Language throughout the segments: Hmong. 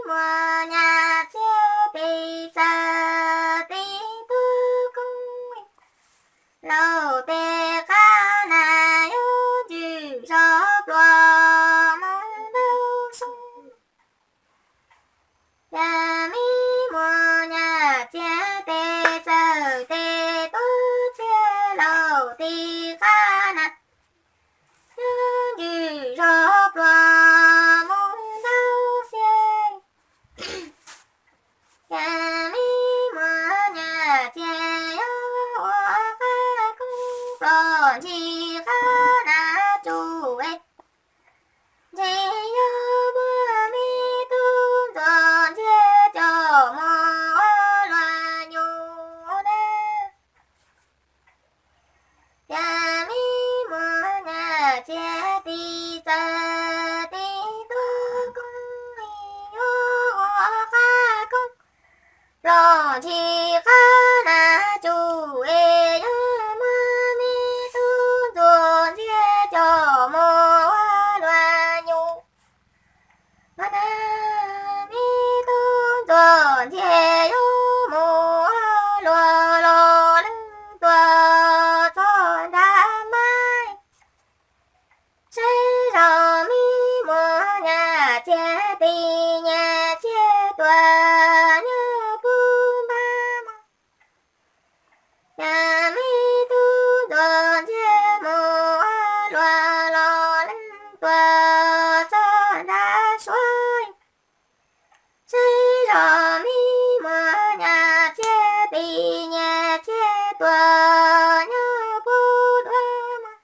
muam nyab txiag tis txawm tis tub koob laus tes qab nas yuav ncwm zov pluas mus ntau xyoo. Yog me muam nyab txiag tes txawm tes tub txiag laus tis qab nas yuav ncwm zov pluas mus ntau xyoo. Yog me muam nyab txiag yuav ua qab koob pluas ntsis qab nas tsuj es ntsis yuav muab me tub ntxuag ntxiag coj mus ua luag nyuj na. Yog me muam nyab txiag tis txawm tis tub koob yuav ua qab koob pluas ntsis qab nas tsuj es yuav muab me tub ntxuag ntxiag coj mus ua luag nyuj. Me tub ntxuag ntxiag yuav mus ua luag los leej tuaj txog nram mas, saib zog me muam nyab txiag tis nyias txiag tuaj nyob puag npab mos. Yog me tub ntxuag ntxiag mus ua luag los leej tuaj txog nram suav, saib zog me muam nyab txiag tis nyias txiag tuaj nyob puag npab mos.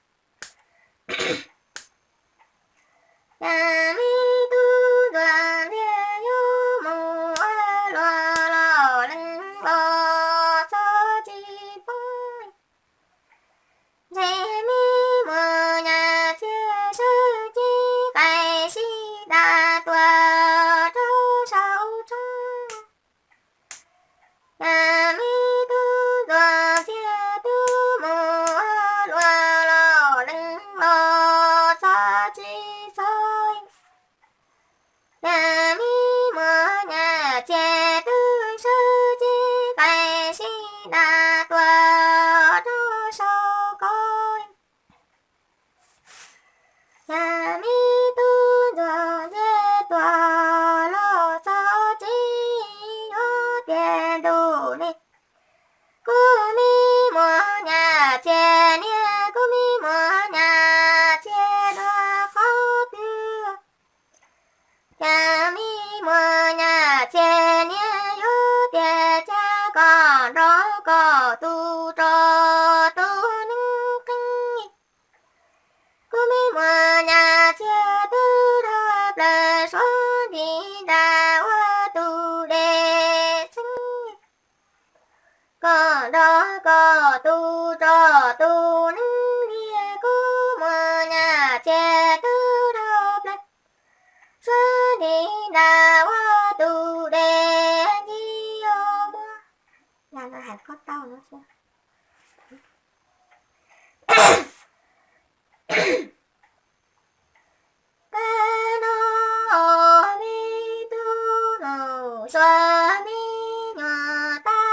Yog me tub ntxuag ntxiag yuav mus ua luag los leej los txhob tsis poob. Ntshe me muam nyab txiag sawv cev qaib sib dam tuaj rau saum tshoob. Yog me tub ntxuag ntxiag twb mus ua luag los leej los txhob tsis txhob. Yog me muam nyab txiag twb sawv cev qaib sib dam tuaj rau saum ko. Yog me tub ntxuag ntxiag tuaj los txog tsev yuav tiav ntuj ne, kuv me muam nyab txiag niam, kuv me muam nyab txiag dua qhov twg. Yog me muam nyab txiag niam yuav tias cas koj nrog koj tus rog tus neeg qeeb. Kuv me muam nyab txiag twb dhau plaws suav nti nra ua tus dej txheeb. Koj nrog koj tus rog tus neeg liag, kuv muam nyab txiag twb dhau plaws suav nti nra ua tus dej ncig yuav muab. Tag no me tub nus suav me nyuam tag,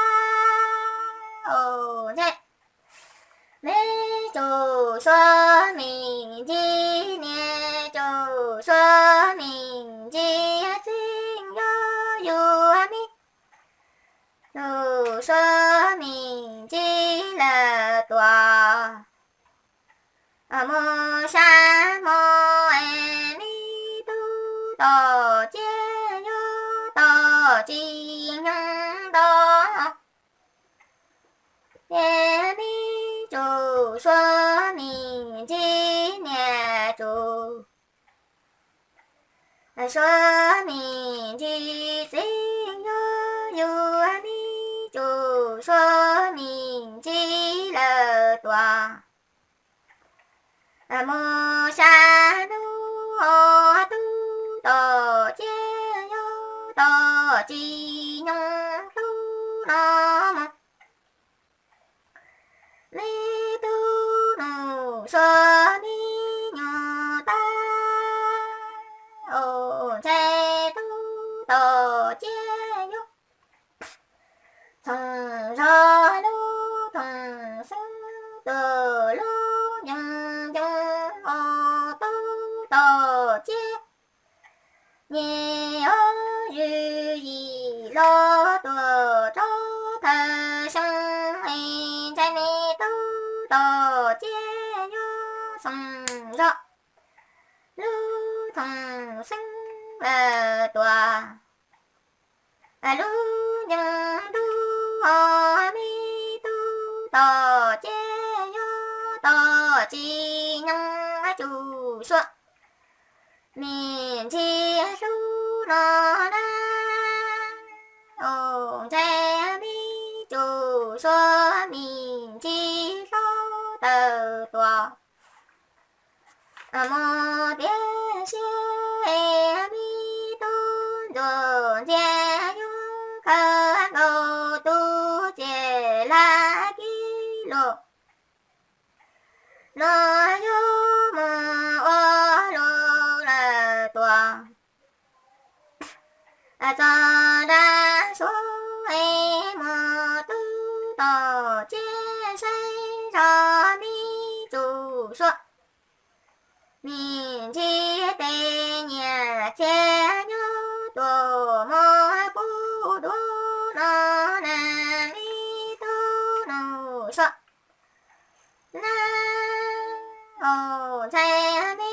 ntshe me tub suav me ntsis, niam tub suav me ntsis, txiv yuav yug me tub suav me ntsis lawm tuaj mus sab hmo es me tub tom ciaj yuav tom tsis nyoog ntau. Ces me tub suav me ntsis, niam tub suav me ntsis, txiv yuav yug me tub suav me ntsis lawm tuaj mus sab ntuj, tub tom ciaj yuav tom tsis nyoog hlub no mus. Me tub nus suav me nyuam tag, ntshe tub tom zog, lub thoom xeeb lawm tuaj, lub ncees ntuj me tub tom ciaj yuav tom tsis nyoog tsuj sua, me ntsis hlub no na. Ntshai me tsuj sua, me ntsis hlob tawm tuaj mus tiag siab, me tub ntsuag ntxiag yuav khaws nkaus tus ciaj laj kib luag, luag yuav mus ua luag lawm tuaj. Txog nram Suav es mus tub tom ciaj saib zog me tsuj sua, me ntsis tes nyias txiag nyob tuaj mus pub dua no na, me tub nus sua na. Ntshai me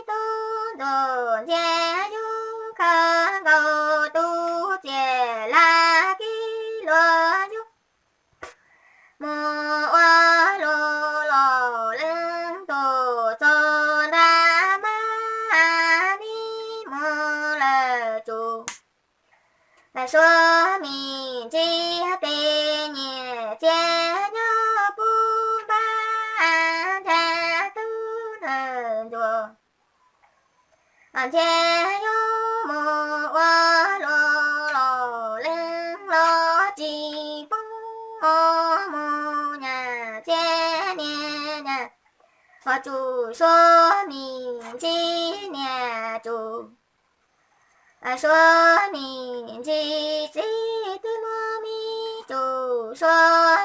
tub ntsuag ntxiag yuav khaws nkaus tus ciaj laj kib luag yuav mus ua luag loj leej tuaj txog nram Mab Nib mus lawm tsuj sua, me ntsis tes nyias txiag nyob pub npab ntshai tub ntsuag ntxiag yuav mus ua luag loj leej los tsis poob mus nyas txiag niag nyas, ua tsuj sua me ntsis niag tsuj sua, me ntsis txiv twb muaj me tsuj sua,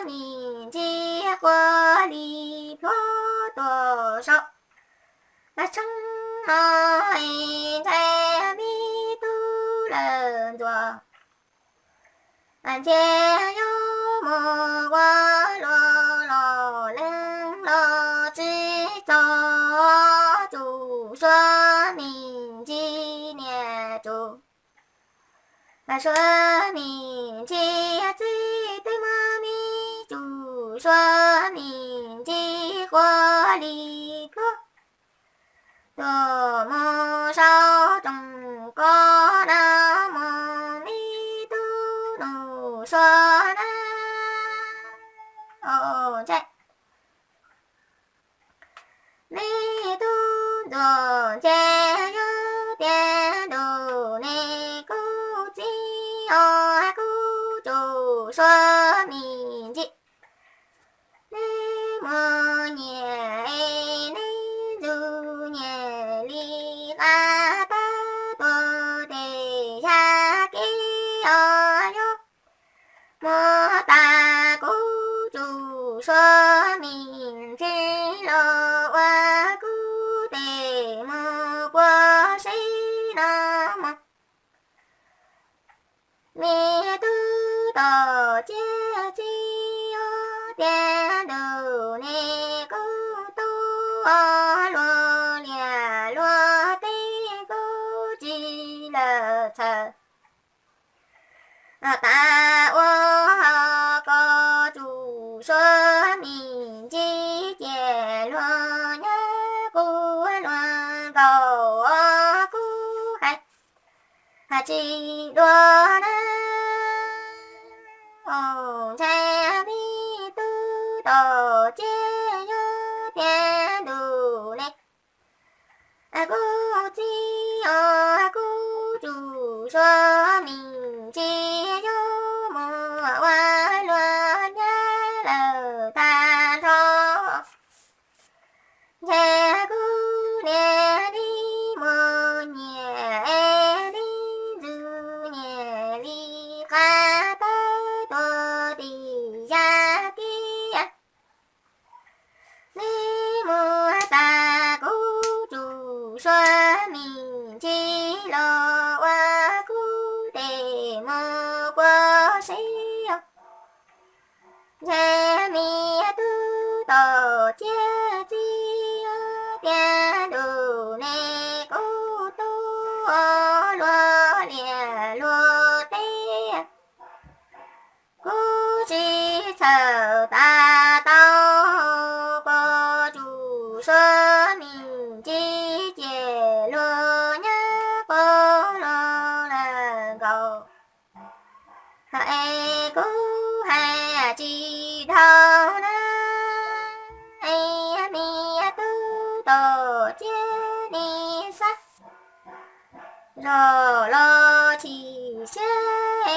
me ntsis quaj li plhuav tuaj saum tshoob no, ntshai me tub lawm ntsuag ntxiag yuav mus ua luag loj leej los tsis txog tsuj sua, me ntsis niag tsuj sua, me ntsis txiv twb muaj me tsuj sua, me ntsis quaj li plhuav tuaj mus saum tsoom koj na, mus me tub nus sua na. Ntshai me tub ntsuag ntxiag yuav tiav ntuj ne, kuv txiv os kuv tsuj sua, me ntsis neb muaj nyias es neb ntxub nyias li, qab tawb tuaj tes yaj kev os yuav mus tas kuv tsuj sua, me ntsis los ua kuv tes mus puag seb no mus. Me tub tom ciaj txiv yuav tiav ntuj ne, kuv tub luag liaj luag teb kuv tsis lawm txhawj tas ua koj tsuj sua, me ntsis ciaj luag nyab kuv luag nkaus kuv hais tsis dua na. Ntshai me tub tom ciaj yuav tiav ntuj ne, kuv txiv os kuv tsuj sua, me ntsis yuav mus ua luag nyab lawm tag nrho. Ntshe kuv niam neb muaj nyias es neb ntxub nyias li, qab tawb tuaj tes yaj kev neb mus tas kuv tsuj sua, Es kuv hais tsis dhau na, es me tub Tuam Ciab nim xav zam los chim siab,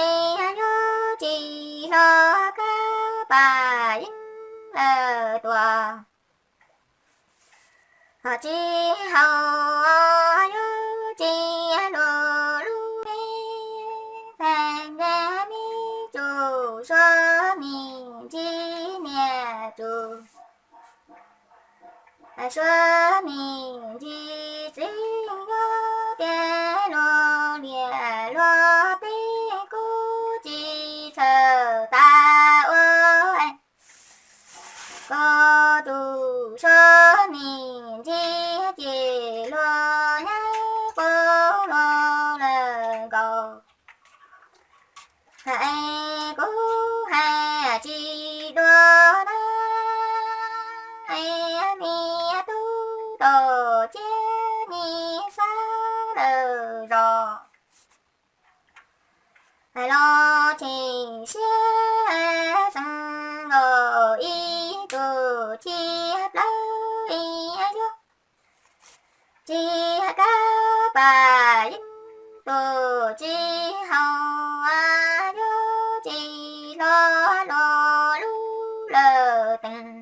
yuav tsis hlo kab pas yeeb lawm tuaj. Ho tsis haum yuav tsis luag lub me, faj nra me tsum, Suav me ntsis niam tsum, Suav me ntsis txiv, yuav tias luag liam luag teb kuv tsis txhawj tas ua. Koj tus Suav me ntsis ces luag nyab quav luag lawm nkaus. Es kuv hais tsis dua na, es me tub Tuam Ciab nim xav lawm zos, hais los chim siab xeeb nkaus ib tug txhiab plawv, yuav tsis kab pas yeeb tuaj tsis haum, yuav tsis hlo luag lub lawm tees.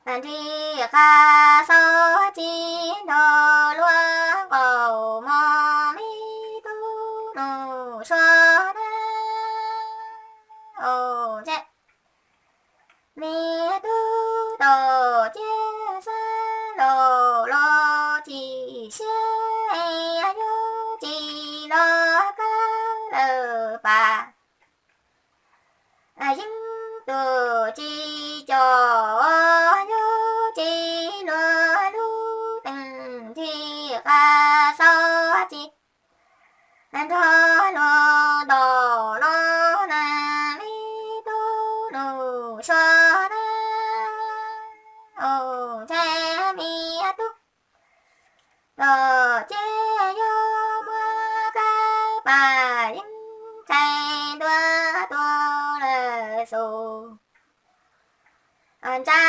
Nrig qab xauj tsis nrog luag nqaus mog, me tub Nuj Sua na. Au, ntshe me tub Tuam Ciab xav zam los chim siab, yuav tsis hlo kab lawm pas yeeb tuaj tsis coj, yuav tsis luag lub tees, nrig qab xauj tsis nrog luag ntaus los na, me tub Nuj Sua na. Au, ntshe me tub Tuam Ciab yuav muab kab pas yeeb txhais ntua tuaj lawm xus. Ntsa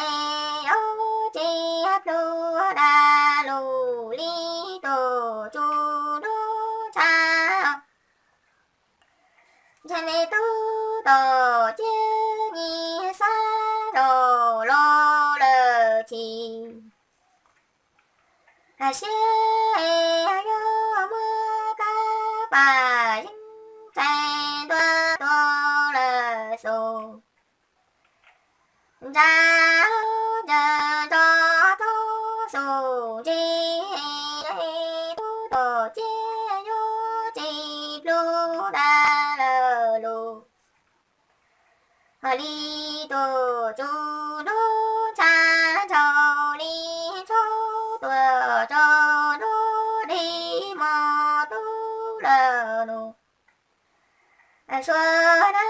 es yuav tsis plhu dab lus li tuaj tsuj nruab ntsha. Ntshe me tub Tuam Ciab nim xav zam los lawm chim siab, yuav muab kab pas yeeb txhais ntua tuaj lawm xus. Ntsa, ntsa nrog rau xus ntsig, tub Tuam Ciab yuav tsis plhu dab lawv lus. Ho li tuaj tsuj nruab ntsha, ntshaus li ntshaus tuaj tsuj nruab dib mos tub lawv lus. Suav na,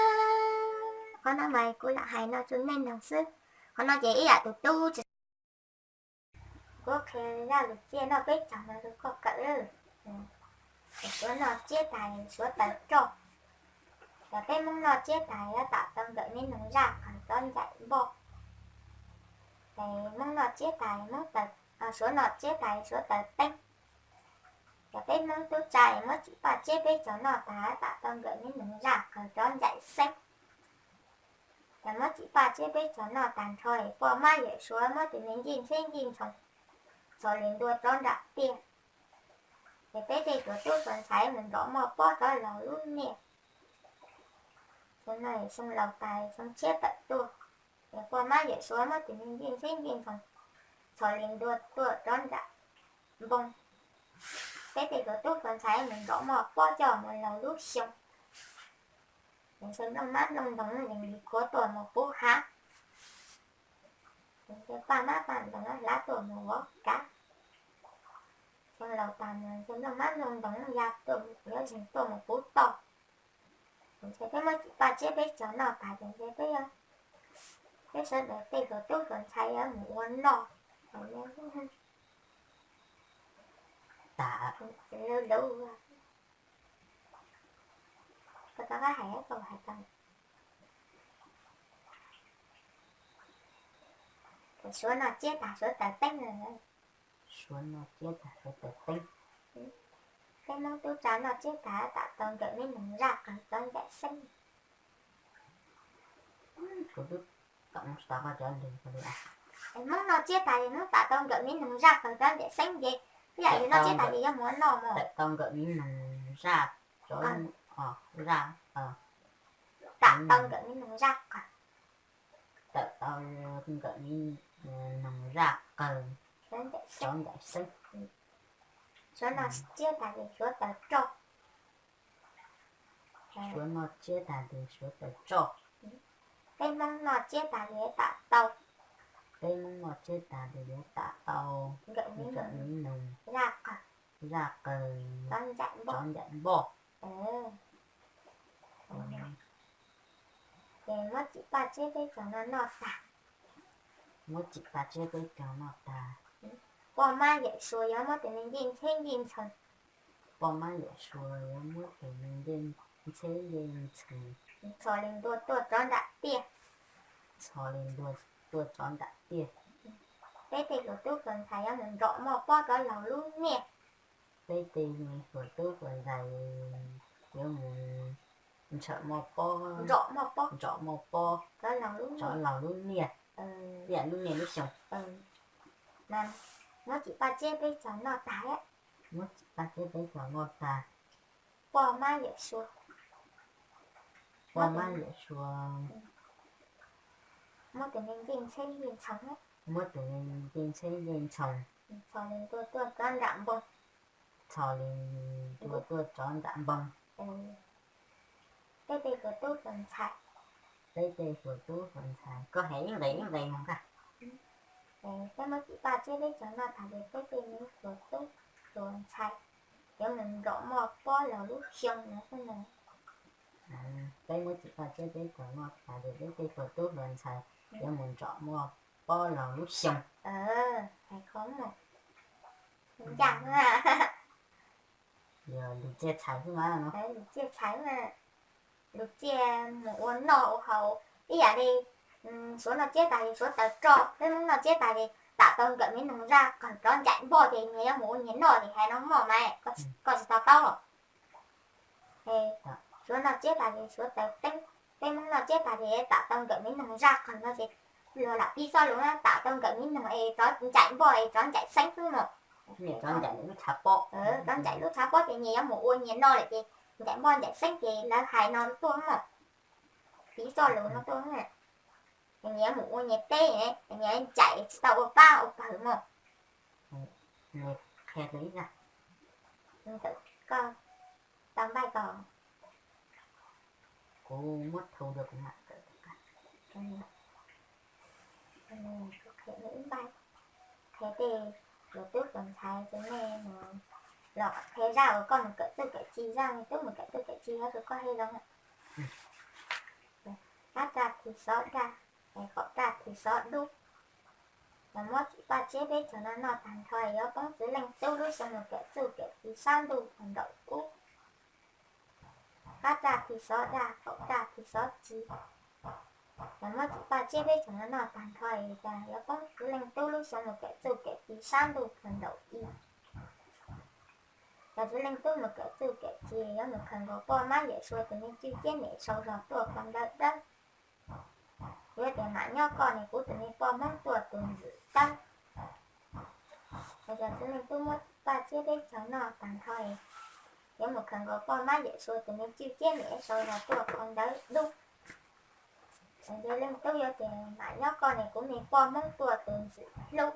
qhov no mas kuv lam hais no rau nej mloog xwb. Qhov no ces ib yam tus tub tsis, kuv qhia zaj lus txiaj noj peb caug no rau koj kawm. Suav noj tsiab tais Suav taws roj. Cov peb Hmoob noj tsiab tais yuav tam tau nkawm neb noog zaj qhov tsob ncaim npoj. Ces Hmoob noj tsiab tais, Suav noj tsiab tais Suav taws teeb. Cov peb Hmoob tub tsa muab txim paj tsiab peb caug noj tas yuav tam tau nkawm neb noog zaj qhov tsob ncaim xeeb. Ces muab txim paj tsiab peb caug noj tag nrho es poj mab yawm Suav muab tus me ncej ntxheb ncej ntxhoo txhos li ntua tsob nram tiaj. Ces peb tej tuav tub tuav ntxhais mus nrov moj pob rov laug lub niaj. Xyoo no xyoo laus tas xyoo tshiab tawm tuaj, ces poj mab yawm Suav muab tus me ncej ntxheb ncej ntxhoo txhos li ntua tuaj tsob nram npoo. Peb tej tuav tub tuav ntxhais mus nrov moj pob coj mus laug lub xyoo. Ces nplooj mab nplooj ntoos yees li khuav tuaj mus pub hav. Ces paj mab paj ntoos hlab tuaj mus vov kav. Xyoo laus tas mus nplooj mab nplooj ntoos ya tuaj, yuav zeeg tuaj mus puv toj. Ces ntshe peb muab txim paj tsiab peb caug noj tas ces ntshe peb, peb sawv daws tej hluas tub hluas ntxhais yuav mus ua noj. Lub lub Koj hais, koj hais tau. Suav noj tsiab tas suav taws teeb lawm. Suav noj tsiab tas suav taws teeb. Peb Hmoob tub tsa noj tsiab tas tam tau nkawm me noog zaj qawg rov ncaim xeeb. Kuv twb kom mus tau koj cov lus li. Hmoob noj tsiab tas es Hmoob tam tau nkawm me noog zaj qawg rov ncaim xeeb ces, ib yam li noj tsiab tas ces yuav mus ua noj mog. Tam tau nkawm me noog zaj, zaj, tam tau nkawm me noog zaj qawg. Tam tau nkawm me noog zaj qawg rov ncaim xeeb. Suav noj tsiab tas ces suav taws roj. Suav noj tsiab tas ces suav taws roj. Peb Hmoob noj tsiab tas ces tam tau. Peb Hmoob noj tsiab tas ces yuav tam tau nkawm me noog zaj qawg rov ncaim npoj. Ces muab txim paj tsiab peb caug no noj tag. Muab txim paj tsiab peb caug noj tag. Poj mab yawm suav yuav muab tus me ncej ntxheb ncej ntxhoo. Poj mab yawm suav yuav muab tus me ncej ntxheb ncej ntxhoo. Txhos li ntua tuaj rov nram tiaj. Txhos li ntua tuaj rov nram tiaj. Peb tej hluas tub hluas ntxhais yuav mus nrom moj pob rov laug lub niaj. Peb tej hluas tub hluas ntxhais yuav mus ntshaw moj pob, nrom moj pob, nrom moj pob rov laug lub niaj, ib yam lub niaj lub xyoo. Muab txim paj tsiab peb caug noj tag. Muab txim paj tsiab peb caug noj tag. Poj mab yawm suav, poj mab yawm suav muab tus me ncej ntxheb ncej ntxhoo, muab tus me ncej ntxheb ncej ntxhoo, txhos li ntua tuaj rov nram npoo. Txhos li ntua tuaj rov nram npoo. Peb tej hluas tub hluas ntxhais, peb tej hluas tub hluas ntxhais, koj hais ib nqes ib nqes mus koj. Peb muab txim paj tsiab peb caug noj tag ces peb tej me hluas tub hluas ntxhais yuav mus nrom moj pob laug lub xyoo no xwb na. Peb muab txim paj tsiab peb caug noj tag ces peb tej hluas tub hluas ntxhais yuav mus nrom moj pob laug lub xyoo. Hais kho ncaj, yog lus txiaj txhais xwb mas no, lus txiaj txhais, lus txiaj mus ua noj ua haus ib yam li suav noj tsiab tas ces suav taws roj, peb Hmoob noj tsiab tas ces tam tau nkawm me noog zaj qawg rov ncaim npoj ces nyias yuav mus ua nyias noj ces hais no moj mas koj tsis to taub los. Suav noj tsiab tas ces suav taws teeb, peb Hmoob noj tsiab tas ces tam tau nkawm me noog zaj qawg no ces luag lam piv txoj lus na, tam tau nkawm me noog es rov ncaim npoj es rov ncaim xeeb xwb mog. Rov ncaim lub tshav pob ces nyias yuav mus ua nyias noj lawm ces ncaim npoj ncaim xeeb ces lawv hais no tuaj mog. Piv txoj lus no tuaj, nyias yuav mus ua nyias teb, nyias ncaim tsis tau ua pab ua pawg mog. Koj tau npaij tau. Kuv muab thu rau kuv mam kawm. Qhia tej hluas tub hluas ntxhais ces nej mus los qhia zaj uas koj mus kawm txuj kawm ci, zaj me tub mus kawm txuj kawm ci hov rau koj hais zoo. Qab raj khi xov daj, qaum raj khi xov dub. Yog muab txim paj tsiab peb caug no noj tag nrho yuav poob txwv leej tub lub xyoo mus kawm txuj kawm ci sab ntuj nraum ub. Qab raj khi xov daj, qaum raj khi xov ci. Yog muab txim paj tsiab peb caug no noj tag nrho es yuav poob txwv leej tub lub xyoo mus kawm txuj kawm ci sab ntuj nraum ib. Yog txwv leej tub mus kawm txuj kawm ci yuav mus khaws nkaus poj mab yawm suav tus me cwj ciab niam sau zog tuaj kho ntawv dawb. Yuav tias mam nyob koj ne kuv tus me poj Hmoob tuaj tus ntxwm dawb. Yog txwv leej tub muab txim paj tsiab peb caug noj tag nrho es yuav mus khaws nkaus poj mab yawm suav tus me cwj ciab niam sau zog tuaj kho ntawv dub. Yog leej tub yuav tias mam nyob koj ne kuv me poj Hmoob tuaj tus ntxwm hlub.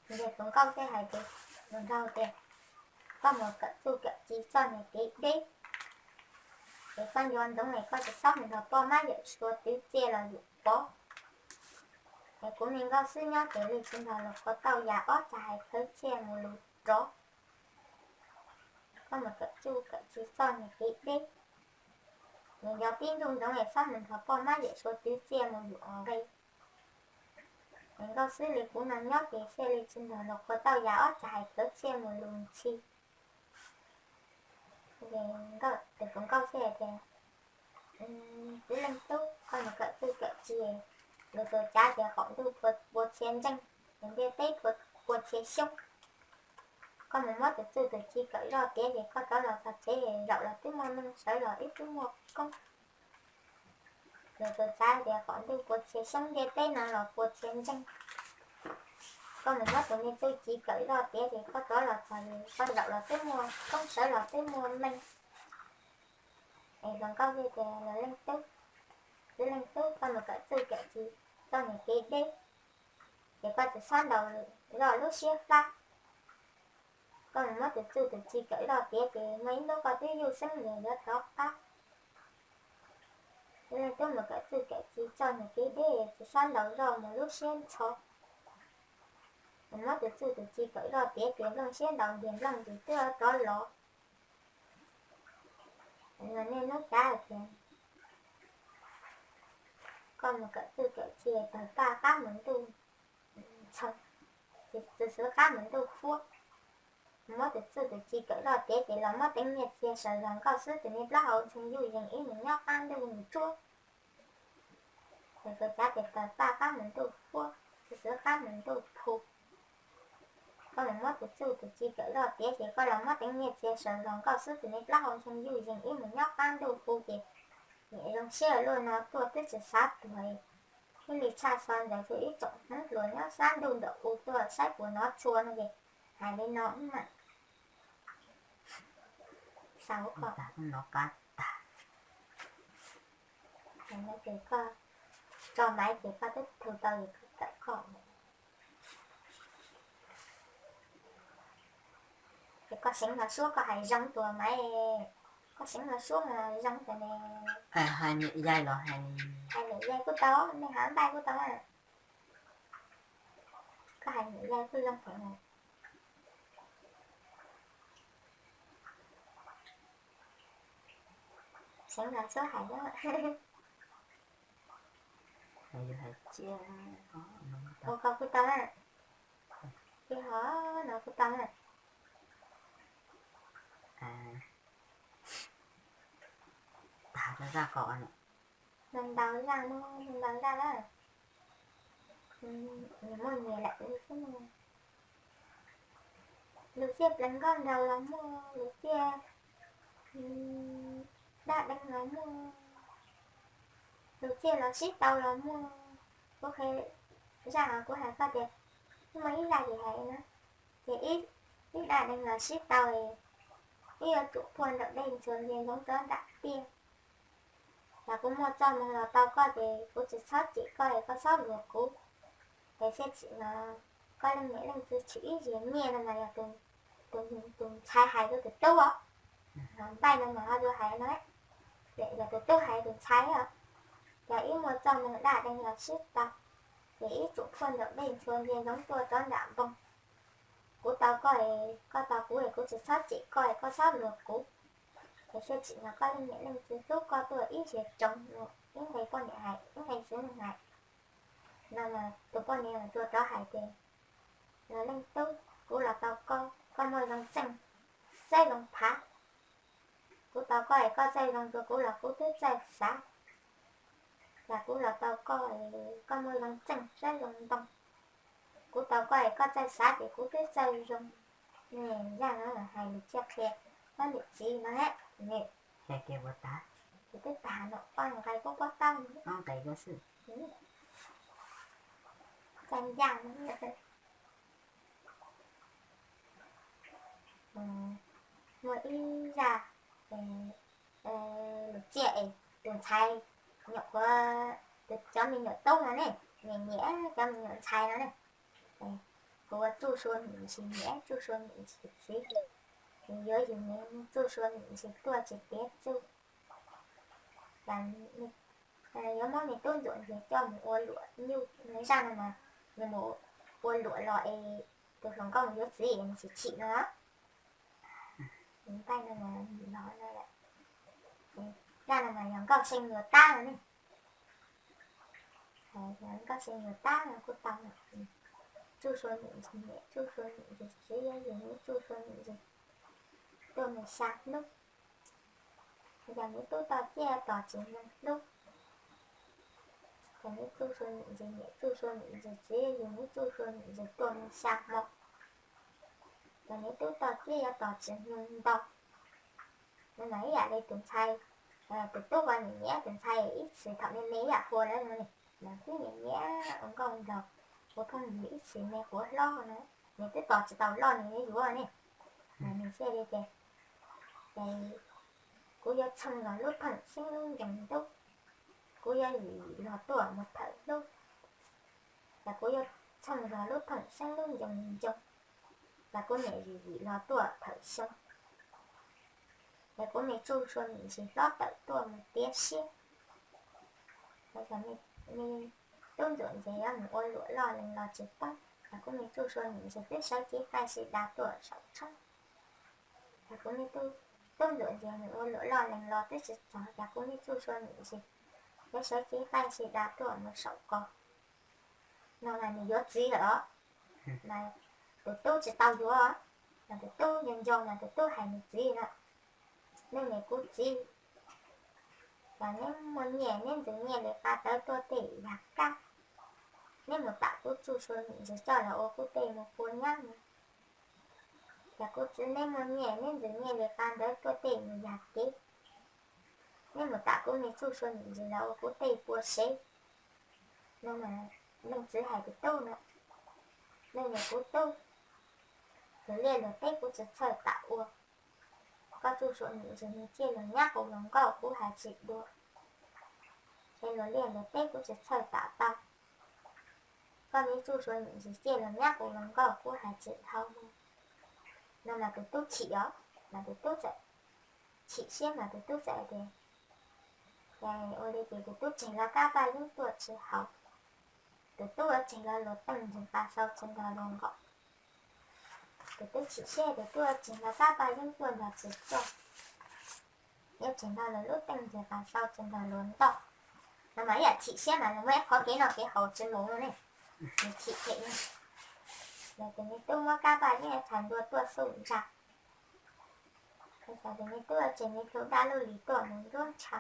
Ces tus nkauj thiaj hais tias, tus nraug tias, koj mus kawm txuj kawm ci txoj niag kev deb, es koj nco ntsoov es koj tsis txhob mus nrog poj mab yawm suav twv txiaj los yus pov. Es kuv me nkauj xwb nyob ces li tsis nrog luag qhuav tau yam ob txag hais khawv txhiaj mus lus rov. Koj mus kawm txuj kawm ci txoj niag kev deb, nws yog tib ntuj ntsoov es txhob mus nrog poj mab yawm suav twv txiaj mus yus nqe. Es nkauj xwb li kuv no nyob ces thiaj li tsis nrog luag qhuav tau yam ob txag hais khawv txhiaj mus lus ntxhi. Ces nkauj, tus hluas nkauj thiaj tias, Txiv leej tub, koj mus kawm txuj kawm ci, luag tus cav tias qaum ntuj pua txhia nreeg, ntiaj teb pua txhia xyoob. Koj mus muab tus txuj tus ci kawm zoj tiav ces koj rov los txog tsev, zaum los twb muaj neeg, sawv los wb twb muaj koob. Luag tus cav tias qaum ntuj pua txhia xyoob, ntiaj teb no los pua txhia nreeg. Koj mus muab tus me txuj ci kawm zoj tiav ces koj rov los txog, koj zaum los twb muaj koob, sawv los twb muaj neeg. Es hluas nkauj thiaj tias, Los leej tub, txiv leej tub, koj mus kawm txuj kawm ci txoj niag kev deb, ces koj tsis txhob ntaus zoj lub siab fab. Koj mus muab tus txuj tus ci kawm zoj tiav ces muaj ib hnub koj twb yuj xeeb yuav rov qab. Txiv leej tub, mus kawm txuj kawm ci txoj niag kev deb, tsis txhob ntaus zoj mus lub siab ntxhov. Mus muab tus txuj tus ci kawm zoj tiav ces nplooj siab ntaus ntiag nplooj ntws twb rov los. Niaj hnub cav tias, Koj mus kawm txuj kawm ci tawg paj qab mus ntuj txhoo, txwv xwv qab mus ntuj huab. Muab tus txuj tus ci kawm zoj tiav ces los muab teev nyiaj txiag sawv zog nkauj xwb, tus niag plaub hau ntxhee yuj yees ib mus nyob qab ntuj ntsuab. Tus cav tias, Tawg paj qab mus ntuj huab, txwv xwv qab mus ntuj phu. Koj mus muab tus txuj tus ci kawm zoj tiav ces koj los muab teev nyiaj txiag sawv zog nkauj xwb, tus niag plaub hau ntxhee yuj yees ib mus nyob qab ntuj hu ces niam zoo siab luaj no tuaj twb tsis xav tuag, thiaj li tshaj xo ntawd rau ib tsoom hmoob hluas nyob sab ntuj ntawm u tuaj saib puas hnov tshua no ces hais li no mas. Xav ua koj no qab tag. Hais no ces koj tso maiv ces koj twb thu tau es kawm koj. Ces koj seev los suab, koj hais zoo tuaj mas, koj seev los suab mas zoo tuaj ne. Hais niam yais los hais, hais niam yais kuj tau, nej hais npaij kuj tau. Koj hais niam yais kuj zoo heev. Seev los suab hais, hais tsiaj, ua koj kuj tau na. Tsiaj hov no kuj tau na. Tag zaj ko, ntau zaj no, ntau zaj na. Nyias muaj nyias lam li xwb. Lus txiaj pleev nkauj nraug los muaj, lus txiaj daj dee los muaj, lus txiaj los sib tau los muaj. Kuv qhia zaj no kuv hais koj tias, muaj ib zaj ces hais no, ces ib daj dee los sib tau, ib yuav tsum puag nraum dej ntxhua ntiag ntxoov rov nram tiaj. Yog kuv muaj txoj moo los tau koj ces kuv tsis txhob cem koj es koj txhob luag kuv. Es txhiaj tsim no koj leej niam leej txiv tshwm ib ziag nyiaj no mas yog tus ntxhais hais rau tus tub os. Npaij no mas ho yuav hais no, yog tus tub hais tus ntxhais os. Yog ib muaj txoj moo daj dee los sib tau, ces ib tsum puag nraum dej ntxhua ntiag ntxoov tuaj rov nram npoo. Kuv tau koj es koj tau kuv es kuv tsis txhob cem koj es koj txhob luag kuv. Es txhiaj tsim no koj leej niam leej txiv hlub koj tuaj ib ziag tsoov, ib nqe poj niam hais ib nqe txiv neej hais. No mas tus poj niam tuaj rov hais tias, los leej tub, kuv los tau koj, koj muaj zoo txeej, txawj zoo phav. Kuv tau koj es koj txawj zoo rau kuv los kuv twb txawj xav. Yog kuv los tau koj, koj muaj zoo txeej, txawj zoo ntoo. Kuv tau koj es koj txawj xav ces kuv twb txawj zoo. Zaj no hais lus txiaj qhia koj niam txiv no. Ces twb tag no, koj nqe kub pob tawb nqe xwb. Txawj ncaj no. Muaj ib zaj lus txiaj es tus ntxhais nyuam qhuav, cov me nyuam tub no ne, nyiam nyiam cov me nyuam ntxhais no ne. Kuv ua txuj sua mim ntsis nyiam, txuj sua mim ntsis txiv, yuav yus me txuj sua mim ntsis tuaj tsis tiav txuj. Yuav muab me tub ntxuam ntiag coj mus ua luam nyuj, zaj no mas nws mus ua luam los es tus hluas nkauj mus yuav txiv es nws tsis chim no. Npaij no mas, zaj no mas yog nkauj see nyuag tab no ne. Nkauj see nyuag tab no kuj tau, txuj sua mim ntsis niam, txuj sua mim ntsis txiv, yuav yus me txuj sua mim ntsis tuaj mus xya hnub. Yog nws tub toj ciaj tos tsis hmoo hlub, yog nws tsuj sua nyem ntsis, niam tsuj sua nyem ntsis, txiv yug nws tsuj sua nyem ntsis tuaj mus xya hmo, yog nws tub toj ciaj yuav tos tsis hmoo ntau. Nws mas ib yam li tus ntxhais, tus tub ua niam nyiam tus ntxhais ib txhis thaum me me ib yam qhua lawm no ne, mas twb niam nyiam ua nkauj nraug, ua phooj ywg ib txhis me qhuav hlob no, nws twb tos tsis tau loj nws yuav yuav ne. Mas nws thiaj li tias, ces kuv yuav txhooj zog lub pheem xeeb lub ncoo ntub, kuv yuav yim yim los tuaj mus thawm hlub, ces kuv yuav txhooj zog lub pheem xeeb lub ncoo ncoo, ces kuv niam yim yim los tuaj thawm xyoo, ces kuv me tsuj sua nyem ntsis hlob tawm tuaj mus tiav siab. Me tub ntxuam ntses yuav mus ua luam loj lees los tsis poob, ces kuv me tsuj sua nyem ntsis twb sawv cev qaij si da tuaj saum tshoob. Ces kuv me tub ntxuam ntses mus ua luam loj lees los twb tsis txog, ces kuv me tsuj sua nyem ntsis twb sawv cev qaij si da tuaj mus saum ko. No mas nws yuav txiv lawm os. Mas tus tub tsis tau yuav, mas tus tub nco nco mas tus tub hais nws txiv no, nej niam kuv txiv, mas neb muaj nyiaj neb ntxwg nyiaj li qab ntawd tuaj tej yam kab, neb mus tam kuv tsuj sua nyem ntsis coj los ua kuv tej mus pua nyab no. Yog kuv txiv neb muaj nyiaj neb ntxwg nyiaj li qab ntawd tuaj tej mus yam kev, neb mus tam kuv me tsuj sua nyem ntsis los ua kuv tej pua sev. No mas leej txiv hais tus tub no, nej niam kuv tub, luag liaj luag teb kuv tsis txhawj tam ua. Koj tsuj sua nyem ntsis nws ciaj luag nyab qus luag nkauj kuv hais tsis dua. Es luag liaj luag teb kuv tsis txhawj tam tau. Koj me tsuj sua nyem ntsis ciaj luag nyab qus luag nkauj kuv hais tsis dhau li. No mas tus tub chim os, mas tus tub txawm chim siab mas tus tub txawm hais tias, ces ua li ces tus tub tseg los kab paj yeeb tuaj tsis haus. Tus tub yuav tseg los luag teej ntsis pas xau tsis nrog luag nqaum. Tus tub chim siab tus tub yuav tseg los kab paj yeeb tuaj nrog tsis txog, yuav tseg nrog luag lub teej ntsis pas xau tsis nrog luag ntoj. No mas ib yam chim siab mas luag muaj ib qhov kev noj kev haus tsis mus no ne, nws chim phem ne. Los tus me tub muab kab paj yeeb tshav ntuag tuaj xuj ntsa. Tus me tub yuav tseg me plhu dab lub lis tuaj mus nruab ntsha.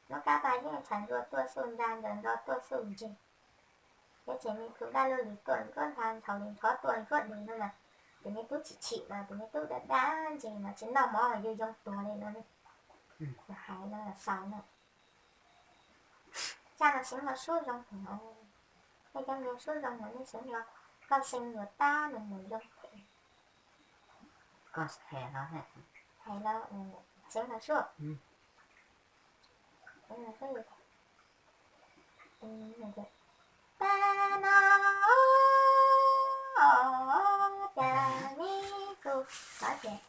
Muab kab paj yeeb tshav ntuag tuaj xuj ntsa, ncaws nto tuaj xuj ntseg. Yuav tseg me plhu dab lub lis tuaj nruab ntsha, ntshaus li nrov tuaj nruab deg no mas, tus me tub chim chim mas tus me tub dab dab ntseg mas tsis noj mov mas yus yoo tuag li no ne. Hais no xaus no. Zaj no Xeev Laus Suab zoo heev. Nej cov Xeev Laus Suab zoo heev, nej Xeev Laus, Nkauj See yuav tab nws mus zoo heev. Hais los Xeev Laus Suab, Xeev Laus Suab, tag no cas neb kuj xav tias